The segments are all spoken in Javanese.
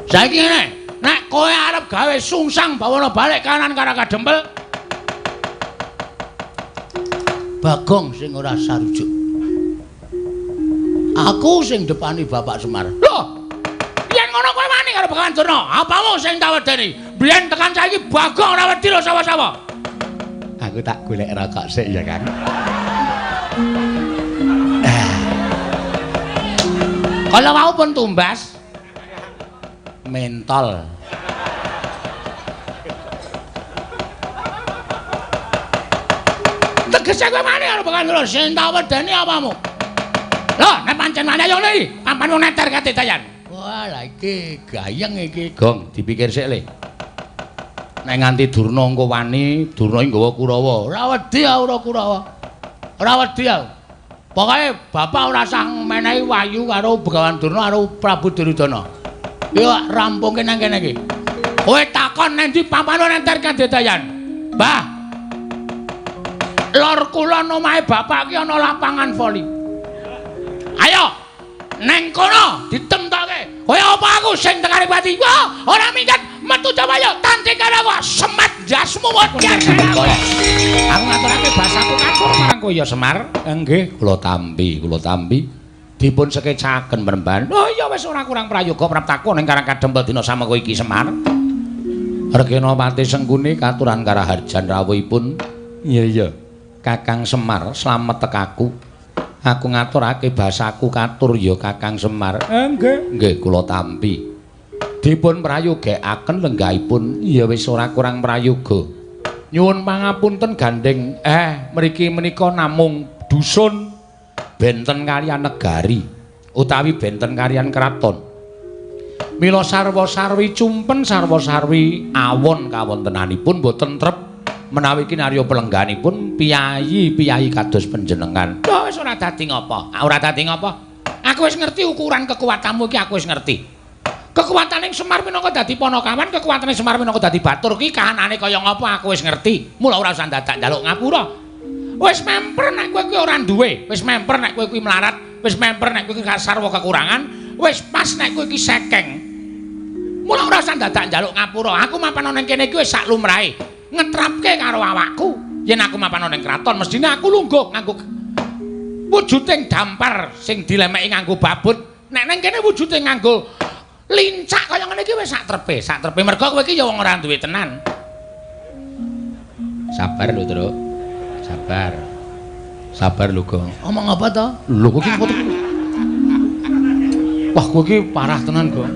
Saiki ngene, nek kowe arep gawe sungsang bawana balik kanan karo Kadempel, Bagong sing ora sarujuk. Aku sing depani Bapak Semar. Loh, yen ngono kowe wani karo Begawan Durna, apamu sing tak wedeni? Biyen tekan saiki Bagong ora wedi lho sawah-sawah. Aku tak golek rokok sik ya, Kang. Kala wau pun tumbas mentol. Tegese kowe wani karo Begawan Durna, sing tak wedeni apamu? Loh, nek pancen wani ayo ngene iki, papan wong neter katidayan. Wah, lah iki gayeng iki, Gong, dipikir sik le. Nek nganti Durna engko wani, Durna iki nggawa Kurawa. Ora wedi aku ora Kurawa. Ora wedi aku. Pokoke bapak ora usah menehi wahyu karo Begawan Durna karo Prabu Duryudana. Yo rampungke nang kene iki. Kowe takon nang ndi papan wong neter katidayan. Mbah. Lor kulon omahe bapak ki ana lapangan voli. Ayo, neng kono ditemtoke. Kowe apa aku sing tekane pati? Wah, ora minggat, metu Jawaya, tanding karo aku, semat jasmu wajar. Aku ngaturake basaku katur marang kowe ya Semar. Nggih, kula tampi, kula tampi. Dipun sekecaken Mremban. Oh iya wis ora kurang prayoga praptaku ning Karang Kadempel dina samengko iki Semar. Regenapati Sengkuni katuran karaharjan rawuhipun. Iya iya. Kakang Semar slamet tekaku. Aku ngaturake basaku katur ya Kakang Semar. Nggih, nggih kula tampi. Dipun prayogekaken lenggahipun. Ya wis ora kurang prayoga. Nyuwun pangapunten gandeng. Mriki menika namung dusun benten kaliyan negari utawi benten kaliyan kraton. Mila sarwa-sarwi cumpen sarwa-sarwi awon kawontenanipun boten trep menawi kinarya pelengganipun piyayi-piyayi kados panjenengan. Lho wis ora dadi ngapa? Ora dadi ngapa? Aku wis ngerti ukuran kekuatanmu iki, aku wis ngerti. Kekuatane Semar minangka dadi panakawan, kekuatane Semar minangka dadi batur ki kahanane kaya ngapa aku wis ngerti. Mula ora usah dadak njaluk ngapura. Wis memper nek kowe kuwi ora duwe, wis memper nek kowe kuwi melarat, wis memper nek kowe kuwi sarwa kekurangan, wis pas nek kowe iki sekeng. Mula ora usah dadak njaluk ngapura. Aku mapan ana ning kene iki wis sak lumrahe. Ngetrapke karo awakku. Yen aku mapan ana ning kraton mestine aku lungguh nganggo wujuding dampar sing dilemeki nganggo babut. Nek nang kene wujude nganggo lincak kaya ngene iki wis sak trepe, sak trepe mergo kowe iki ya wong ora duwe tenan. Sabar lho, Truk. Sabar. Sabar lho, Gong. Omong apa to? Lho kowe iki foto. Wah, kowe iki parah tenan, Gong.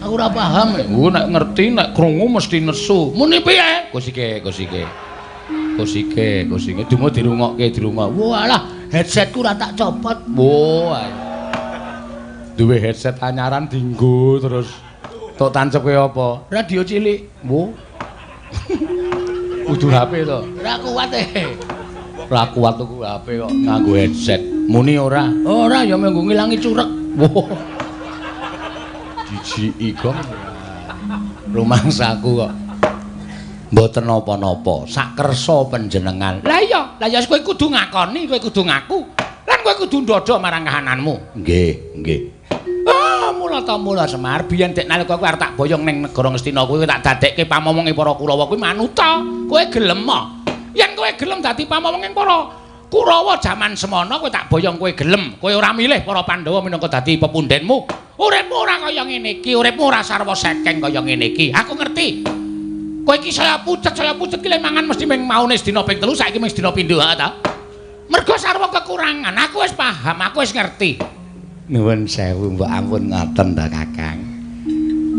Aku ora paham. Oh, nek ngerti nek krungu mesti nesu. Muni piye? Kosike, kosike. Kosike, kosike. Dumo dirungokke, dirungok. Walah, headsetku ora tak copot. Wah. Duwe headset anyaran dinggo terus. Tok tancepke apa? Radio cilik. Wo. Kudu HP to. Ora kuat e. Ora kuat tuku HP kok nganggo headset. Muni ora? Ora ya mung ngilangi curek. Wo. Jijiki kok. Rumangsaku kok. Mboten napa-napa, sakersa panjenengan. Lah iya, lah ya kowe kudu ngakoni, kowe kudu ngaku. Lan kowe kudu ndodho marang kahananmu. Nggih, nggih. Ah, mula ta mula Semar, biyen dek nalika kowe arep tak boyong ning negara Ngastina kuwi tak dadekke pamomonge para Kurawa kuwi manuta. Kowe gelem ah? Yen kowe gelem dadi pamomonge para Kurawa jaman semono kowe tak boyong kowe gelem. Kowe ora milih para Pandhawa minangka dadi pepundhenmu. Uripmu ora kaya ngene iki, uripmu ora sarwa sekeng kaya ngene iki. Aku ngerti. Kowe iki saya pucet ki le mangan mesti ming maune sedina ping 3, saiki ming sedina pindho ha ta. Mergo sarwa kekurangan, aku wis paham, aku wis ngerti. Nuwun sewu mbok ampun ngoten ta Kakang.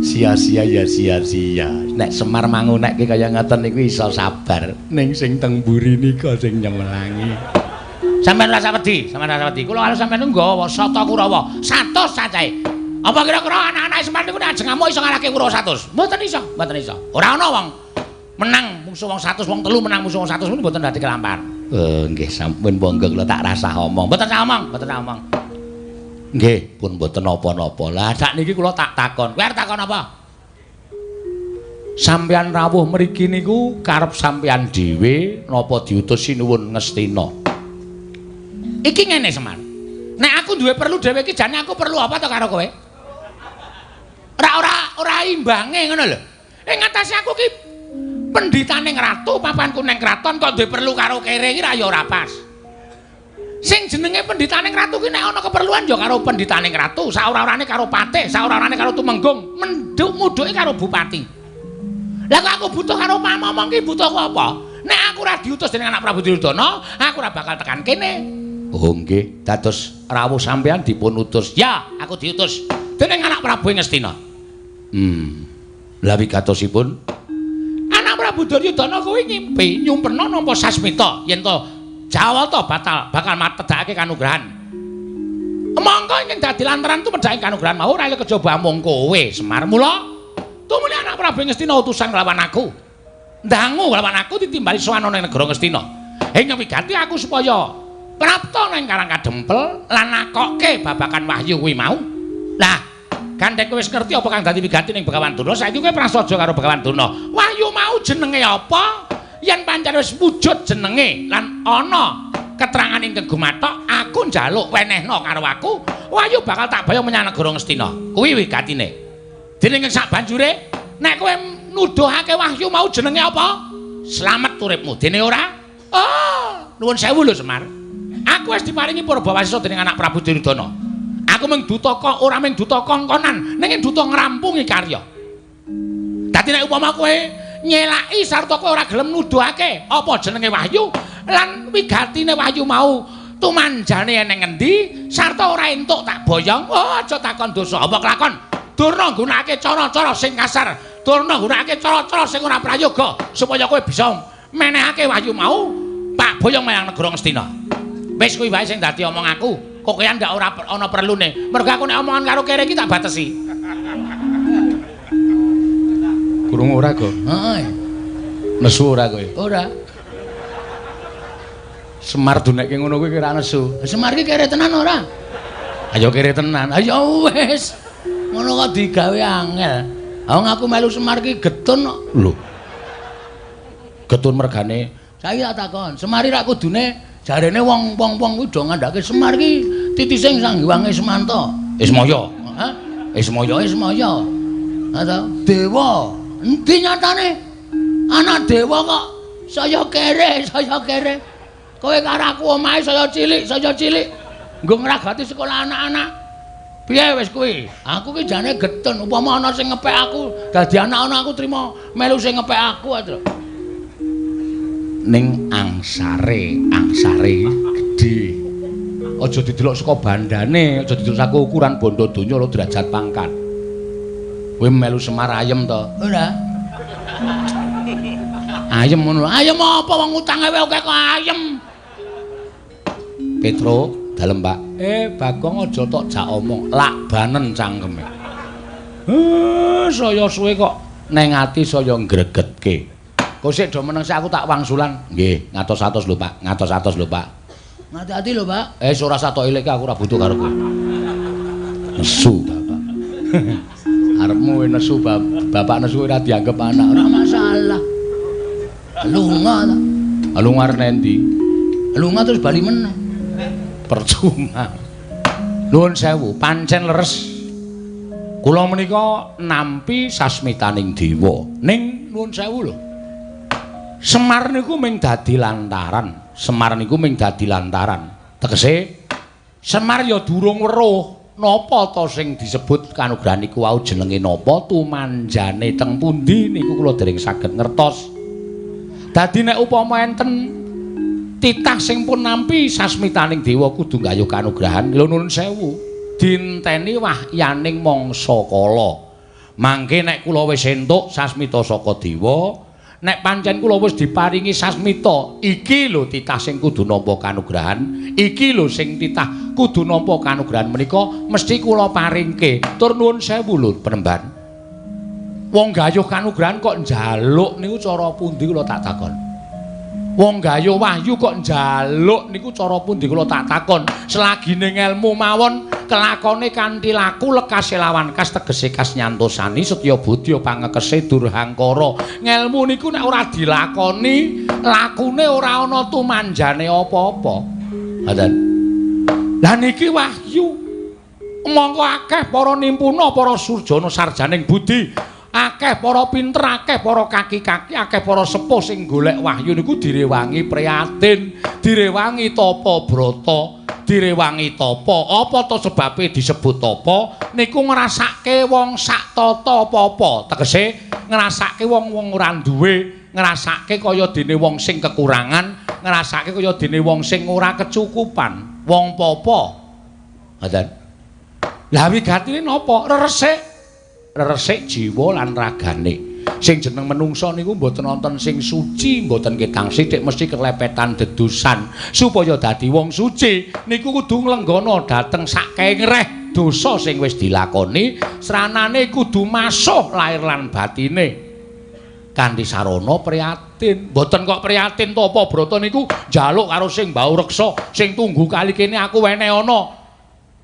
Sia-sia ya sia-sia. Nek Semar mangunekke kaya ngoten niku iso sabar. Ning sing teng mburi nika sing nyemelangi. Sampeyan ora usah wedi, sampeyan ora usah wedi. Kula karo sampeyan nggawa sata Kurawa, 100 cacahe. Apa kira-kira anak-anak Semar niku nek ajeng ngamuk iso ngalahke Kurawa 100? Mboten iso, mboten iso. Ora ana wong menang musuh wong 100, wong telu menang musuh wong 100 niku mboten dadi kelampahan. Nggih sampun monggo kula tak rasah omong. Mboten sah omong, mboten sah omong. Nggih, pun mboten napa-napa. Lah sakniki kula tak takon. Kowe arep takon apa? Sampeyan rawuh mriki niku karep sampeyan dhewe napa diutus Sinuwun Ngastina? Iki ngene Semar. Nek aku duwe perlu dhewe iki jane aku perlu apa to karo kowe? Ora imbange ngono lho. Ing ngatasé aku ki pendhitaning ratu, papanku neng kraton kok duwe perlu karo kere iki ra ya ora pas. Sing jenenge pendhitaning ratu ki nek ana keperluan ya karo pendhitaning ratu, saora-orane karo patih, saora-orane karo tumenggung, menduk mudhuke karo bupati. Lah kok aku butuh karo pamomong ki butuhku apa? Nek aku ora diutus dening anak Prabu Duryudana, aku ora bakal tekan kene. Oh nggih, dados rawuh sampean dipun utus. Ya, aku diutus dening anak Prabu Ngastina. Lah wigatosipun anak Prabu Duryudana kuwi ngimpi nyumpena nampa sasmita yen to Jawata bakal matedhakake kanugrahan. Mongko ingkang dadi lantaran tumedhake kanugrahan mau ora kejaba amung kowe Semar. Mula tumuli anak Prabu Ngastina utusan nglawan aku. Ndangu nglawan aku ditimbali sowan ana ing negara Ngastina. Ing wigati aku supaya prapta nang Karang Kadempel lan nakokke babakan wahyu kuwi mau. Lah, gandeng kowe wis ngerti apa kang dadi wigati ning Begawan Durna, saiki kowe prasaja karo Begawan Durna. Wahyu mau jenenge apa? Yen pancen wis wujud jenenge lan ana keterangan ingkang gumathok, aku njaluk wenehna karo aku, wahyu bakal tak bayang menyang negara Ngastina. Kuwi wigatine. Dene ing sak banjure, nek kowe nuduhake wahyu mau jenenge apa? Slamet uripmu. Dene ora? Oh, nuwun sewu lho Semar. Aku wis diparingi purbawasisa dening anak Prabu Duryudana. Aku mung duta kok ora mung duta kongkonan, ning duta ngrampungi karya. Dadi nek upama kowe nyelaki sarta kowe ora gelem nuduhake apa jenenge wahyu lan wigatine wahyu mau tumanjane eneng endi sarta ora entuk tak boyong, oh aja takon dosa apa kelakon. Durna nggunakake cara-cara sing kasar, durna nggunakake cara-cara sing ora prayoga supaya kowe bisa menehake wahyu mau tak boyong menyang negara Ngastina. Wis kuwi wae sing dadi omong aku. Kok kowe ndak ora ana perlune. Mergo aku nek omongan karo kere iki tak batesi. Krungu ora, Go? Heeh. Nesu ora kowe? Ora. Semar dunekke ngono kuwi ora nesu. Semar iki kere tenan ora? Ayo kere tenan. Ayo wis. Ngono kok digawe angel. Wong aku melu Semar iki getun kok. Lho. Getun mergane. Saiki tak takon, Semar iki rak kudune jarene wong-wong kuwi do ngandhake Semar iki titise Sang Hyang Ismanta. Ismaya. Hah? Ismaya. Ismaya. Ha ta? Dewa. Endi nyatane? Anak dewa kok saya kere, saya kere. Kowe karo aku omahe saya cilik, saya cilik. Nggo ngragati sekolah anak-anak. Piye wis kuwi? Aku ki jane getun, upama ana sing ngepek aku, dadi anak-anak aku trima melu sing ngepek aku aja. Ning angsare, angsare gedhe. Aja didelok saka bandane, aja didelok saka ukuran bondo donya lho derajat pangkat. Kowe melu Semar ayem to? Ora. Ayem ngono. Ayem apa wong utange wae akeh kok ayem. Petro, dalem Pak. Bagong aja tok jak omong, lakbanen cangkeme. Saya suwe kok neng ati saya ngregetke. Kok sik do meneng sik aku tak wangsulan. Nggih, ngatos-atos lho Pak, ngatos-atos lho Pak. Ngati-ati lho Pak. Ora satok elek aku ora butuh karo kowe. Nesu bapak. Arepmu nesu bapak nesu ora dianggep anak, ora masalah. Lunga ta. Lunga arep endi? Lunga terus bali meneh. Percuma. Nuwun sewu, pancen leres. Kula menika nampi sasmitaning dewa. Ning nuwun sewu lho. Semar niku mung dadi lantaran. Semar niku mung dadi lantaran. Tegese Semar ya durung weruh napa ta sing disebut kanugrahan niku wau jenenge napa, tumanjane teng pundi niku kula dereng saged ngertos. Dadi nek upama enten titah sing pun nampi sasmitaning dewa kudu nggayuh kanugrahan. Lho nuwun sewu, dinteni wahyaning mangsa kala. Mangke nek kula wis entuk sasmita saka dewa, nek pancen kula wis diparingi sasmita, iki lho titah sing kudu nampa kanugrahan, iki lho sing titah kudu nampa kanugrahan menika mesti kula paringke. Tur nuwun sewu lho penemban. Wong gayuh kanugrahan kok njaluk niku cara pundi kula tak takon. Wong gayuh wahyu kok njaluk niku cara pundi kula tak takon. Selagine ngelmu mawon kelakone kanthi laku lekase lawan kas tegese kas nyantosani setya budya pangekese durhangkara. Ngelmu niku nek ora dilakoni, lakune ora ana tumanjane apa-apa. Ngoten. Lah niki wahyu Mongko akeh para nimpuna, para surjana sarjaning budi, akeh para pinter, akeh para kaki-kaki, akeh para sepuh sing golek wahyu niku direwangi prihatin, direwangi tapa brata, direwangi tapa. Apa to sebabe disebut tapa? Niku ngrasake wong sak tata apa-apa. Tegese ngrasake wong-wong ora duwe, ngrasake kaya dene wong sing kekurangan, ngrasake kaya dene wong sing ora kecukupan, wong papa. Ngoten. Lah wigatine napa? Reresik. Reresik jiwa lan ragane. Sing jeneng menungsa niku mboten wonten sing suci, mboten ketang sithik mesti kelepetan dedusan. Supaya dadi wong suci niku kudu nglenggana dhateng saking reh dosa sing wis dilakoni, sranane kudu masuh lahir lan batine. Kanthi sarana prihatin. Mboten kok prihatin tapa brata niku njaluk karo sing mbau reksa, sing tunggu kali kene aku wene ana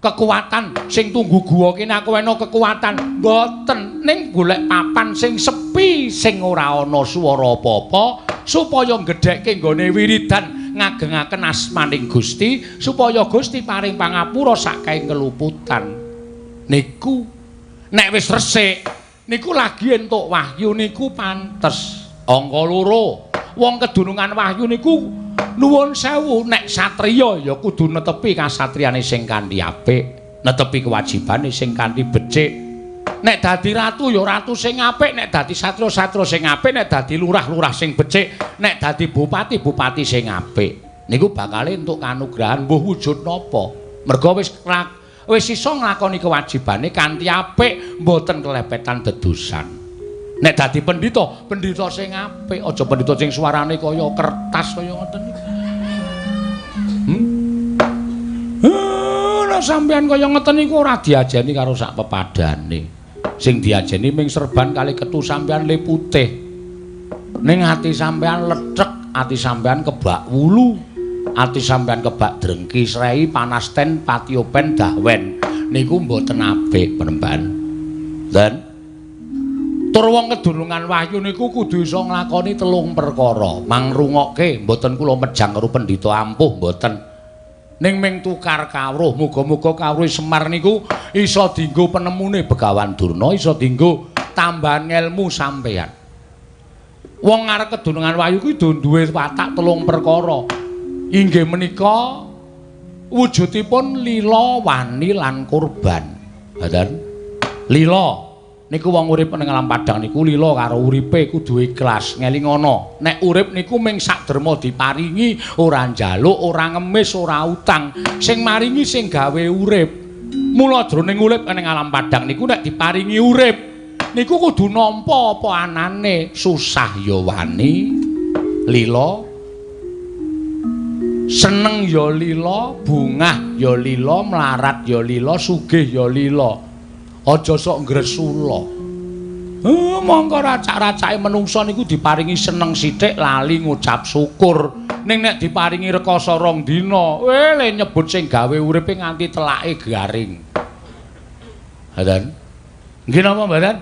kekuatan, sing tunggu guwa kene aku wene kekuatan. Mboten, ning golek papan sing sepi, sing ora ana swara apa-apa, supaya ngedhekke nggone wiridan ngagengaken asmaning Gusti, supaya Gusti paring pangapura saking keluputan. Niku nek wis resik niku lagi entuk wahyu niku pantes. Angka loro, wong kedunungan wahyu niku nuwun sewu, nek satriya ya kudu netepi kasatriyane sing kanthi apik, netepi kewajibane sing kanthi becik. Nek dadi ratu ya ratu sing apik, nek dadi satria-satria sing apik, nek dadi lurah-lurah sing becik, nek dadi bupati-bupati sing apik. Niku bakale entuk kanugrahan mbuh wujud napa. Merga wis iso nglakoni kewajibane kanthi apik, mboten kelepetan dedusan. Nek dadi pendhita, pendhita sing apik, aja pendhita sing suarane kaya kertas kaya ngoten niku. Nek sampeyan kaya ngoten niku ora diajeni karo sak pepadane. Sing diajeni ming serban kali ketu sampeyan le putih. Ning ati sampeyan lethek, ati sampeyan kebak wulu, ati sampeyan kebak drengki srei panasten patiopen dahwen. Niku mboten apik penemban. Dan tur wong kedunungan wahyu niku kudu iso nglakoni telung perkara. Mangrungokke mboten kula mejang karo pendhita ampuh mboten. Ning ming tukar kawruh, muga-muga kawruh Semar niku iso dienggo penemune Begawan Durna, iso dienggo tambahan ngelmu sampeyan. Wong arep kedunungan wahyu kuwi duwe watak telung perkara. Inggih menika wujudipun lila, wani lan kurban. Ngoten. Lila niku wong urip ning alam padang niku lila karo uripe kudu ikhlas, ngelingono. Nek urip niku ming sak derma diparingi, ora njaluk, ora ngemis, ora utang. Sing maringi sing gawe urip. Mula jroning urip ning alam padang niku nek diparingi urip niku kudu nampa apa anane, susah ya wani, lila, seneng ya lila, bungah ya lila, mlarat ya lila, sugih ya lila. Aja sok ngresula. Mongko racak-racake menungsa niku diparingi seneng sithik lali ngucap syukur. Ning nek diparingi rekoso rong dina, le nyebut sing gawe uripe nganti telake garing. Ngoten. Nggih napa mboten?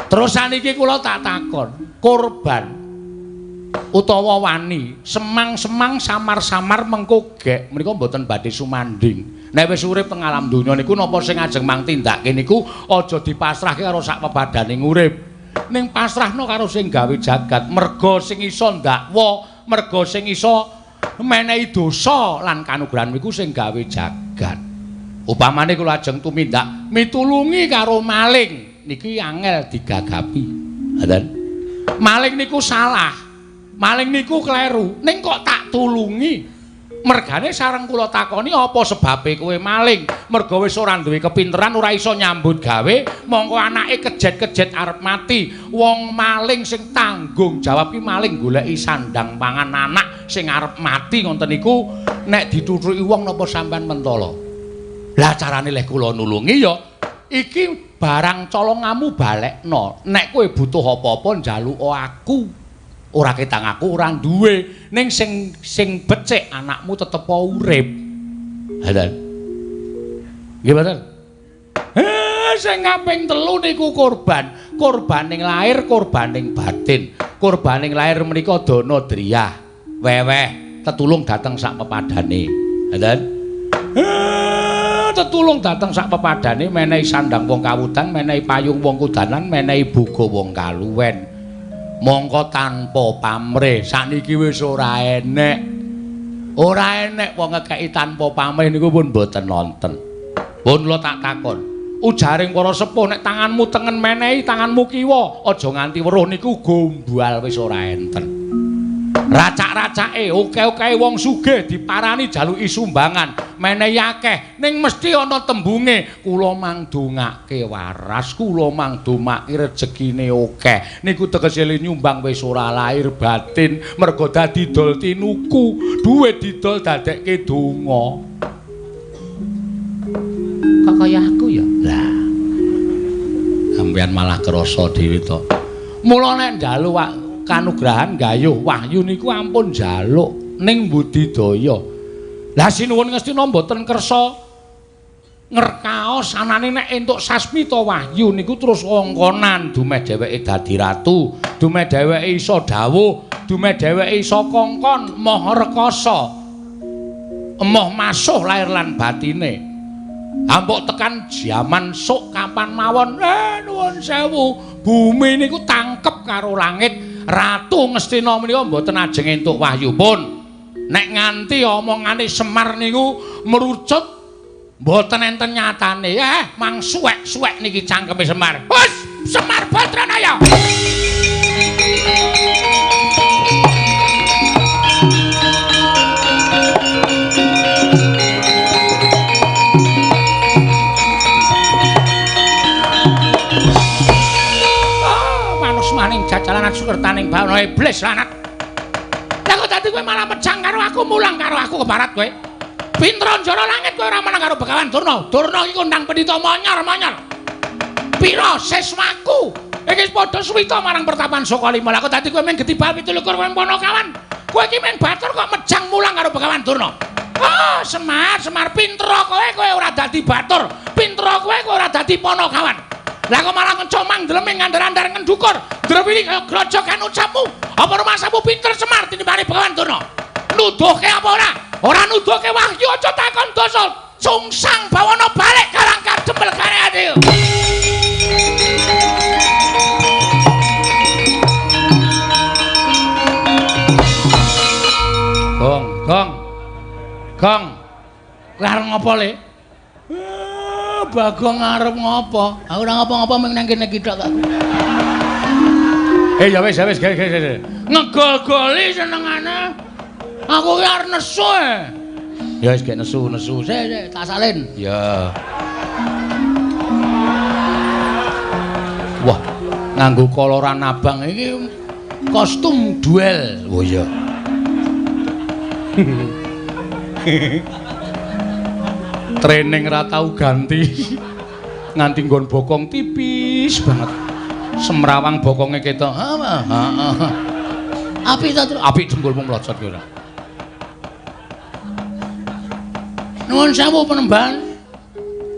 Terus saniki kula tak takon, korban utawa wani, semang-semang samar-samar mengko gek menika mboten badhe sumanding. Nek wis urip teng alam donya niku napa sing ajeng mang tindake niku aja dipasrahke karo sak pebadaning urip. Ning pasrahno karo sing gawe jagat, merga sing iso ndakwa, merga sing iso menehi dosa lan kanugrahan niku sing gawe jagat. Upamane kula ajeng tumindak mitulungi karo maling niki angel digagapi. Ngoten. Maling niku salah. Maling niku kleru, ning kok tak tulungi. Mergane sareng kula takoni apa sebabe kowe maling? Merga wis ora duwe kepinteran, ora iso nyambut gawe, mongko anake kejet-kejet arep mati. Wong maling sing tanggung jawab ki maling goleki sandang pangan anak sing arep mati ngoten niku nek dituthuki wong napa sampean mentala? Lah carane leh kula nulungi ya iki barang colongamu balekno. Nek kowe butuh apa-apa njaluka aku. Ora ketang aku ora duwe, ning sing becik anakmu tetep urip. Ngoten. Nggih mboten? Sing kaping telu niku korban. Korbaning lahir, korbaning batin. Korbaning lahir menika dana driyah, weweh, tetulung dhateng sak pepadane. Ngoten. Tetulung dateng sak pepadane menehi sandang wong kawudan, menehi payung wong kudanan, menehi boga wong kaluwen. Mongko tanpa pamrih sakniki wis ora enek. Ora enek wong ngekeki tanpa pamrih niku pun mboten nonten. Pun kula tak takon. Ujaring para sepuh nek tanganmu tengen menehi tanganmu kiwa, aja nganti weruh niku gombal wis ora enten. Racak-racake oke-oke wong sugih diparani jaluki sumbangan, menehi akeh ning mesti ana tembunge kula mangdongake waras, kula mangdomake rejekine akeh. Niku tegese nyumbang wis ora lahir batin, mergo dadi dol tinuku, duit didol dadekke donga. Kok kaya aku ya? Lah. Sampeyan malah krasa dhewe to. Mula nek njaluk kanugrahan gayuh wahyu niku ampun njaluk ning budidaya. Lah sinuwun Ngastina mboten kersa ngerkaos anane nek entuk sasmita wahyu niku terus kongkonan dumeh dheweke dadi ratu, dumeh dheweke iso dawuh, dumeh dheweke iso kongkon maha rekasa. Emoh masuh lahir lan batine. Ampuk tekan jaman sok kapan mawon, nuwun sewu, bumi niku tangkep karo langit. Ratu Ngastina menika mboten ajeng entuk wahyu pun. Nek nganti omongane Semar niku merucut mboten enten nyatane. Mang suwek-suwek niki cangkeme Semar. Hus, Semar Badranaya. Jajalan sukertaning bawana iblis lanat. Lah kok dadi kowe malah mejang karo aku, mulang karo aku kebarat kowe. Pinter njara langit kowe ora menang karo Begawan Durna. Durna iki kondang pendhita monyor-monyor. Pira siswaku? Iki padha suwita marang pertapan Sukalima. Lah kok dadi kowe mung getibal 27 kowe Panakawan. Kowe iki mung batur kok mejang mulang karo Begawan Durna. Oh, Semar, Semar pinter kowe, kowe ora dadi batur. Pinter kowe, kowe ora dadi Panakawan. Lah kok malah ngecomang ndleming ngandar-andar ngendukur. Drewili kaya grojogan ucapmu. Apa rumasamu pinter Semar tinimbane Begawan Durna? Nuduhke apa ora? Ora nuduhke wahyu aja takon dosa. Sungsang bawana balik karang kadempel kare ati. Gong, gong. Gong. Kowe arep ngopo le? Bagong arep ngopo? Aku ora ngopo-ngopo mung nang kene iki tok aku. Ya wis, ya wis, ge. Ngegol-goli senengane. Aku ki arep nesu. Ya wis gek nesu-nesu. Sik, sik, tak salin. Ya. Wah, nganggo koloran abang iki kostum duel. Oh iya. Training ra tau ganti. Nganti nggon bokong tipis banget. Semrawang bokonge ketok. Heeh. Apik ta, Tru? Apik jengkulmu mlocot ki ora. Nuwun sewu penemban.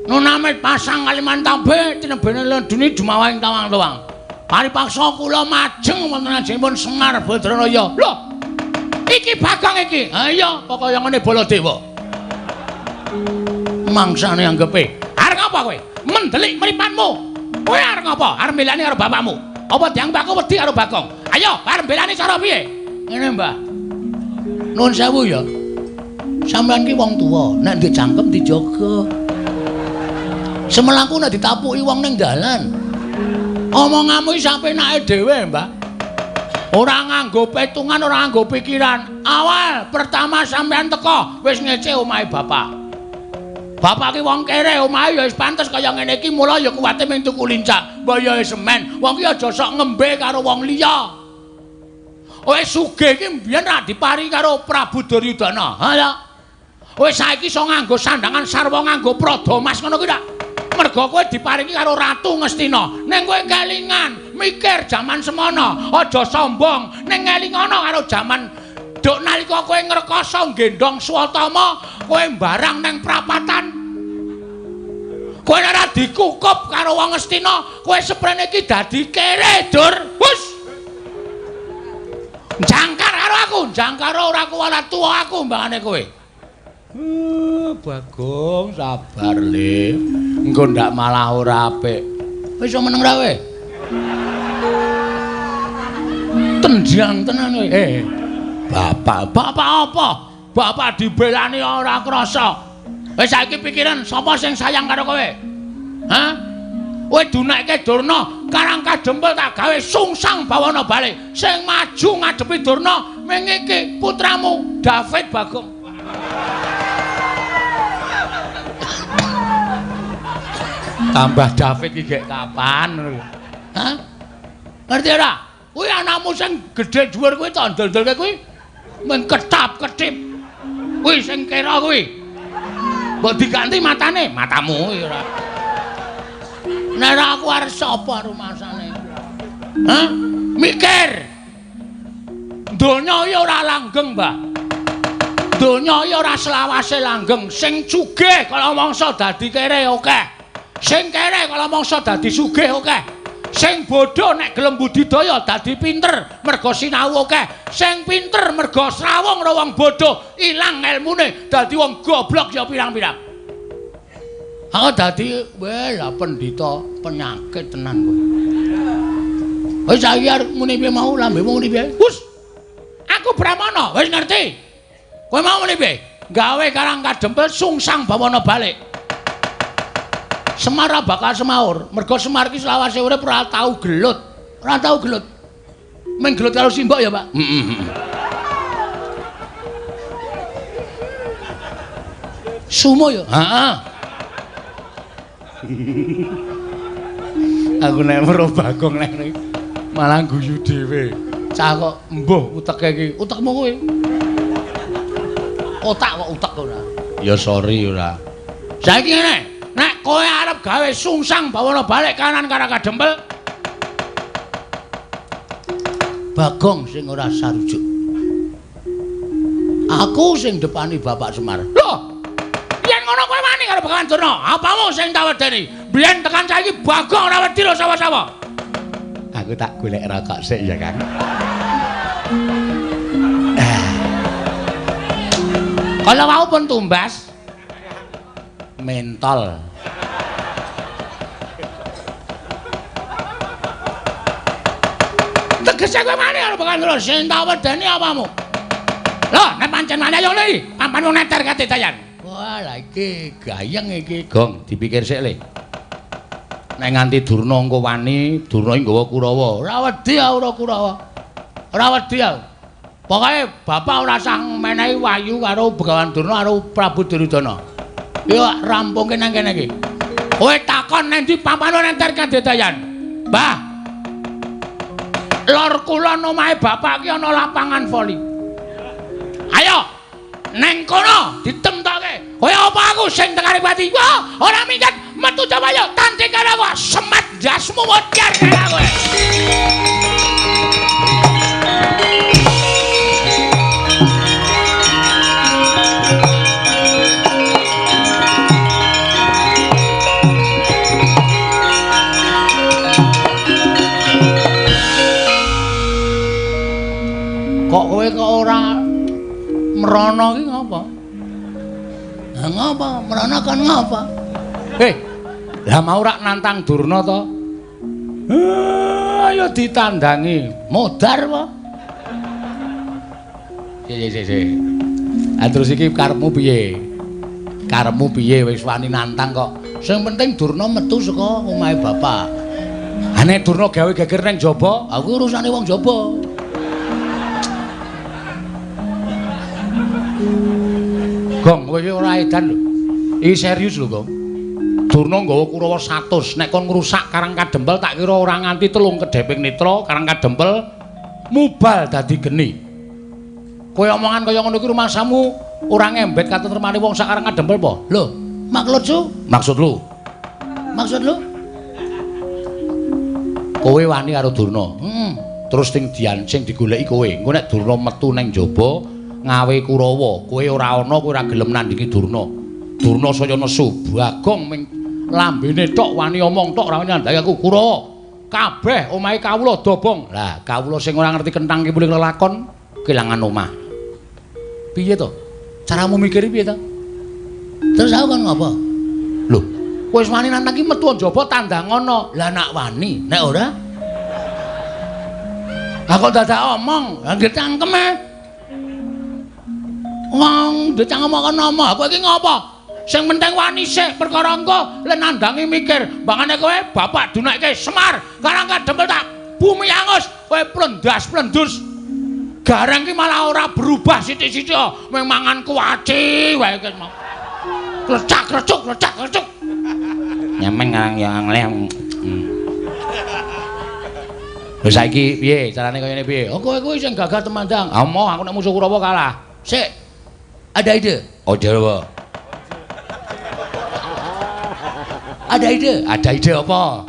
Nunamit pasang Kalimantabe tinebene ledune jumawahing tawang-tawang. Paripaksa kula majeng wonten ajengipun Semar Badranaya. Lho. Iki Bagong iki. Ha iya, pokoke ngene Baladewa. Mangsane anggepe. Arep ngapa kowe? Mendelik mripanmu. Kowe arep ngapa? Arep mbelani karo bapakmu. Apa dianggep aku wedi karo Bagong? Ayo, arep mbelani cara piye? Ngene, Mbah. Nuwun sewu ya. Sampeyan ki wong tuwa, nek ndek cangkem dijaga. Semelangku nek ditapuki wong ning dalan. Omonganmu iki sapenake dhewe, Mbah. Ora nganggo petungan, ora nganggo pikiran. Awal pertama sampeyan teko wis ngece omahe bapak. Bapak ki wong kere, omahe ya wis pantes kaya ngene iki, mula ya kuwate mung tuku lincak. Mbah ya semen, wong ki aja sok ngembe karo wong liya. Wis sugih iki mbiyen ra diparingi karo Prabu Duryudana. Ha ya. Wis saiki iso nganggo sandangan sarwa nganggo prada mas ngono kuwi ta. Mergo kowe diparingi karo Ratu Ngastina. Ning kowe kelingan, mikir jaman semono, aja sombong. Ning ngelingono karo jaman duk nalika kowe ngrekasa nggendhong Swatama, kowe mbarang ning prapatan. Kowe ora dikukup karo wong Ngastina, kowe seprene iki dadi kere, Dur. Hus. Jangkar karo aku, jangkar ora kuwalat tuwa aku mbangane kowe. Bagong sabar le. Engko ndak malah ora apik. Wis iso meneng ra kowe? Tendang tenan kowe. Bapak, bapak apa? Bapak dibelani ora krasa. Wis saiki pikiran sapa sing sayang karo kowe? Hah? Kowe dunekke Durna, Karang Kadempel tak gawe sungsang bawana balik. Sing maju ngadepi Durna ming iki putramu David Bagong. Tambah David iki gek kapan ngono. Hah? Ngerti ora? Kuwi anakmu sing gedhe dhuwur kuwi tak ndel-ndelke kuwi mung ketap-ketip. Kuwi sing kira kuwi. Mbok diganti matane, matamu kuwi ora. Nek ora aku arep sapa rumasane? Hah? Mikir. Donya iki ora langgeng, Mbah. Donya iki ora selawase langgeng. Sing sugih kala mangsa dadi kere akeh. Sing kere kala mangsa dadi sugih akeh. Sing bodho nek gelem budidaya dadi pinter merga sinau akeh. Sing pinter merga srawung karo wong bodho ilang elmune dadi wong goblok ya pirang-pirang. Aku dadi weh lah pendhita penyakit tenan kowe. Wis saiki arep muni piye mau lambemu muni piye? Wus. Aku Brahmana, wis ngerti. Kowe mau muni piye? Gawe Karang Kadempel sungsang bawana balik. Semar bakal semaur, mergo Semar iki selawase urip ora tau gelut. Ora tau gelut. Mung gelut karo simbok ya, Pak. Heeh. Sumo ya? Heeh. Aku nek weruh Bagong nek malah guyu dhewe. Cah kok mbuh uteke iki. Utekmu kuwi. Otak kok utek ora. Ya sorry ora. Saiki ngene, nek kowe arep gawe sungsang bawana balik kanan Karang Kadempel, Bagong sing ora sarujuk. Aku sing depani Bapak Semar. Loh, yen ngono kowe wani karo Begawan Durna, apamu sing tak wedeni? Biyen tekan saiki Bagong ora wedi lho sawah-sawah. Aku tak golek rokok sik ya, Kang. Kalau wau pun tumbas mentol. Tegese kowe wani karo Begawan Durna, sing tak wedeni apamu? Loh, nek pancen wani ayo le, pampan wong neter kate dayan. Wah, lah iki gayeng iki, Gong, dipikir sik le. Nek nganti Durna engko wani, Durna iki nggawa Kurawa. Ora wedi aku ora Kurawa. Ora wedi aku. Pokoke bapak ora sah menehi wahyu karo Begawan Durna karo Prabu Duryudana. Yo rampungke nang kene iki. Kowe takon nang ndi papan nenter kadedayan. Mbah. Lor kulon omahe bapak iki ana lapangan voli. Ayo neng kono ditemtoke. Kowe apa aku sing tekane pati? Wah, ora minggat metu Jawaya tanding karo aku. Semet jasmu modar karo kowe. Kok kowe kok ora mrono iki ngapa? Lah ngapa? Mrono kon ngapa? Lah mau rak nantang Durna to? Ayo ditandangi. Modar apa? Sik. Ah terus iki karepmu piye? Karepmu piye wis wani nantang kok? Sing penting Durna metu saka omahe bapak. Ha nek Durna gawe geger nang jaba, aku urusane wong jaba. Gong, kowe iki ora edan lho. Iki serius lho, Gong. Durna nggawa Kurawa 100, nek kon ngrusak Karang Kadempel tak kira ora nganti 3 kedheping netra Karang Kadempel mubal dadi geni. Kowe omongan kaya ngono iki rumangsamu ora ngembet katentremane wong sak Karang Kadempel apa? Lho, maksud lu? Maksud lu? Maksud lu? Kowe wani karo Durna. Heeh. Terus sing diancing digoleki kowe. Engko nek Durna metu nang jaba ngawe Kurawa, kowe ora ana, kowe ora gelem nandhingi Durna. Durna saya nesu, Bagong ming lambene tok wani omong tok ora nyandhaki aku Kurawa. Kabeh omahe kawula dobong. Lah, kawula sing ora ngerti kentang ki mulih lelakon kelangan omah. Piye to? Caramu mikir piye to? Terus aku kon ngopo? Lho, kowe wis wani nantang iki metu njaba tandangono. Lah nak wani, nek ora? Lah kok dadak omong, lah nggih cangkeme. Wong ndek cangkem kok ngomong, kowe iki ngopo? Sing penting wani sik perkara engko le nandangi mikir, mbangane kowe bapak dunekke Semar, karang kadempel tak bumi angus, kowe plendas-plendus. Gareng ki malah ora berubah sithik-sithik, mung mangan kuaci wae ki mau. Klecak-klecuk, klecak-klecuk. Nyameng ngarang ya ngleh. Lho saiki piye carane kaya ngene piye? Oh kowe kuwi sing gagah temandang. Ah moh aku nek musuh Kurawa kalah. Sik. Ada ide. Oh apa? Ada ide. Ada ide apa?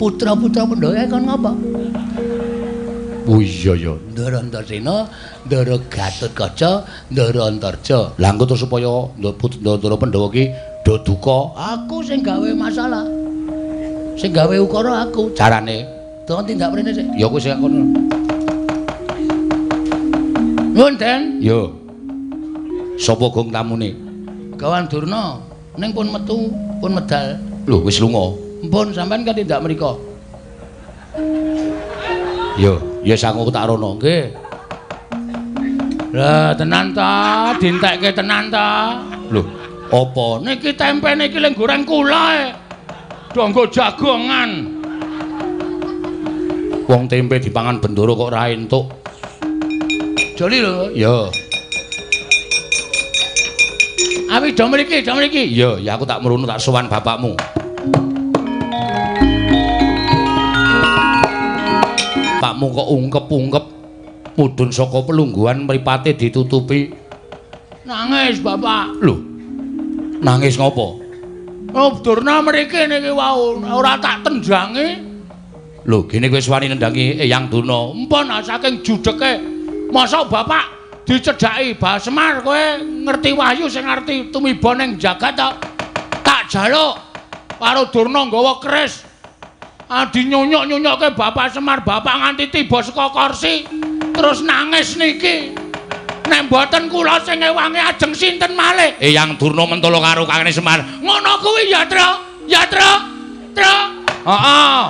Putra-putra Pandhawa kon ngapa? Oh iya ya. Ndara Antasena, Ndara Gatotkaca, Ndara Antarja. Lah engko terus supaya Ndara Pandhawa ki do duka, aku sing gawe masalah. Sing gawe ukara aku. Carane Don tindak mrene sik. Ya kowe sing kono. Nuwun, Den. Yo. Sapa gong tamune? Gawan Durna. Ning pun metu, pun medal. Lho wis lunga. Mpun sampean kan tindak mriko. Yo, ya sangu tak rono. Nggih. Lah tenan ta, dintekke tenan ta. Lho, apa? Niki tempe niki leng goreng kula e. Do nggo jagongan. Wong tempe dipangan bendoro kok ora entuk. Joli lho. Yo. Awi do mriki, do mriki. Yo, ya aku tak mrunu tak sowan bapakmu. Bapakmu kok ungkep-ungkep mudhun saka pelungguhan mripate ditutupi. Nangis, Bapak. Lho. Nangis ngopo? Oh, Durna mriki niki wau ora tak tendangi. Lho, gene kowe wis wani nendangi Eyang Durna. Mpun saking judeke. Mosok Bapak dicedhaki Bah Semar kowe ngerti wahyu sing ngerti tumiba ning jagat ta? Tak jaluk karo Durna nggawa keris. Adi nyunyuk-nyunyukke Bapak Semar, Bapak nganti tiba saka kursi terus nangis niki. Nek mboten kula sing ngewangi ajeng sinten malih? Eyang Durna mentolo karo Kakane Semar. Ngono kuwi ya, Tru. Ya, Tru. Tru. Heeh.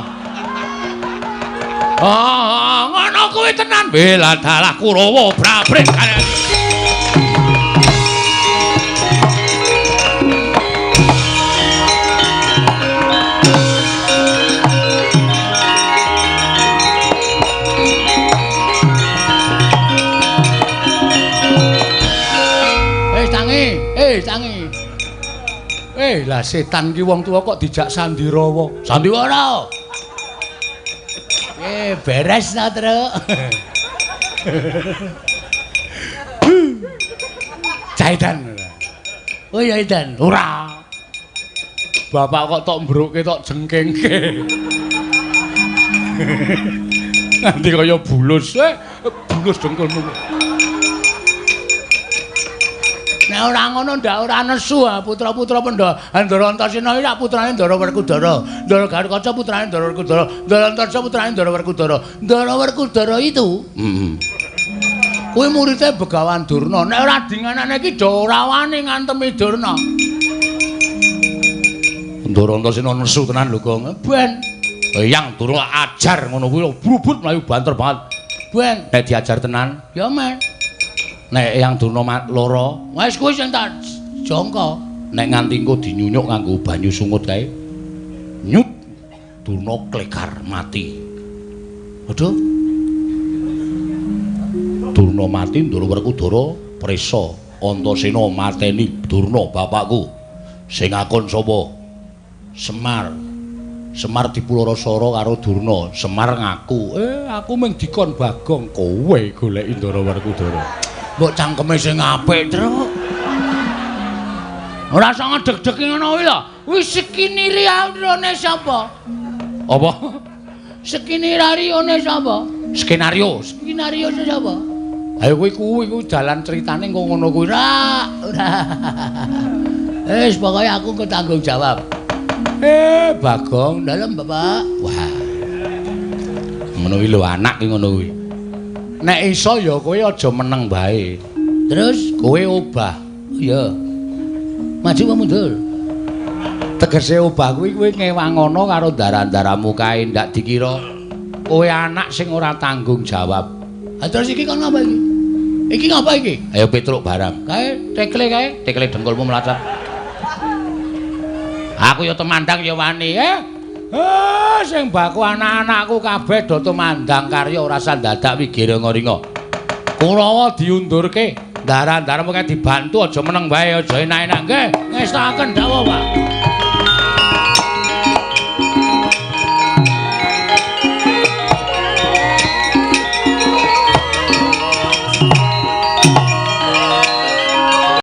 Heeh, ngono kuwi tenan. Bela dalah Kurawa brabret. Tangi. Lah setan ki wong tuwa kok dijak sandirawa. Sandiwara. Beres ta, Truk. Caitan. Oh ya Idan. Ora. Bapak kok tok mbruke tok jengkengke. Nanti kaya bulus, bulus dengkulmu. Nek ora ngono ndak ora nesu putra-putra Pandhawa. Ndara Antasena iki lak putrane Ndara Werkudara. Ndara Gatotkaca putrane Ndara Werkudara. Ndara Antarja putrane Ndara Werkudara. Ndara Werkudara itu kuwi muride Begawan Durna. Nek ora dinganane iki do ora wani ngantemi Durna. Ndara Antasena nesu tenan lho, Gong. Ben Eyang Durna ajar ngono kuwi brubut mlayu banter banget. Ben nek diajar tenan ya men. Nek Eyang Durna lara, wis kuwi sing tak jangka. Nek nganti engko dinyunyuk nganggo banyu sungut kae. Nyut Durna klekar mati. Waduh. Durna mati, Ndara Werkudara prisa. Antasena mateni Durna bapakku. Sing akon sapa? Semar. Semar dipulara-sara karo Durna. Semar ngaku, aku mung dikon Bagong, kowe goleki Ndara Werkudara. Mbok cangkeme sing apik, Truk. Ora usah ngedeg-degi ngono kuwi lho. Wis skinarione sapa? Apa? Skinarione sapa? Skenario. Skenario sapa? Ayo kuwi kuwi dalan critane engko ngono kuwi. Ora, ora. Wis pokoke aku engko tanggung jawab. Bagong dalem Bapak. Wah. Ngono kuwi lho anak ki ngono kuwi. Nek iso ya kowe aja meneng bae. Terus kowe obah. Iya. Maju apa mundur? Tegese obah kuwi kowe ngewangono karo ndara-ndaramu kae ndak dikira kowe anak sing ora tanggung jawab. Ha terus iki kon ngapa iki? Iki ngapa iki? Ayo Petruk barang. Kae tekle kae, tekle dengkulmu mlacet. Aku ya temandang ya wani, eh. Eh, sing baku anak-anakku kabeh do tumandang karya ora usah dadak wigira-ringa. Kurawa diundurke, ndara-ndaramu kae dibantu aja meneng wae, aja enak-enak nggih. Ngestakaken dawuh, Pak.